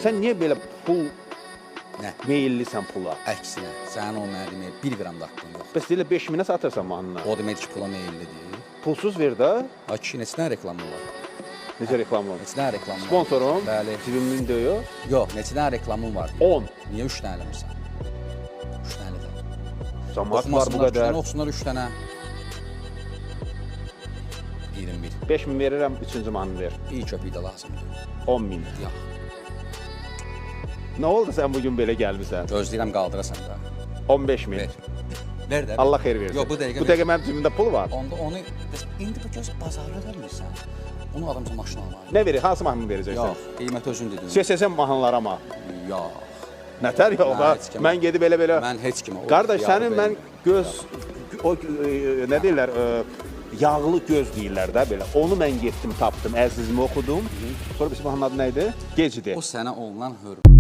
Sən niyə belə pul Nə? meyillisən pula? Əksinə, sənin o mənə deməyə 1 qram da haqqın yoxdur. Bəs deyirlər 5000-ə satırsan mahnını. O deməkdir ki, pula meyillidir. Pulsuz ver də. Ay kişi, neçə dənə reklamın var? Necə reklam var? Neçə dənə reklamın var? Sponsorum? Bəli. Cibimin deyil. Yox, neçə dənə reklamın var? 10. Niyə 3 dənə eləmirsən? 3 dənə elə. Camaat var bu Oxumasınlar 3 qədər. dənə, oxusunlar 3 dənə. 21. 5000 verirəm, üçüncü mahnını ver. Bir köpük də lazımdır. 10 min. Yox. Nə oldu, sən bu gün belə gəlmisən? Gözləyirəm qaldırasan da. 15 min. Ver. Ver də. Allah xeyir versin. Yox, bu dəqiqə Bu dəqiqə mənim cibimdə pul var. Onda onu indi bu göz bazarlıq eləmirsən. Onu adamca maşın almalı. Nə verir? Hansı mahnını verəcəksən? Yox, qiyməti özün dedin. CSS mahnılara ama. Yox. Nətər yox Mən ha? heç kimə- Mən gedib elə-belə. Mən heç kimə o Qardaş, ixtiyarı sənin mən vermirəm. göz o nə deyirlər? Yağlı göz deyirlər də belə. Onu mən getdim, tapdım, əzizimi oxudum. Sonra bir mahnının adı nə idi? Gecidi. O sənə olunan hörmət.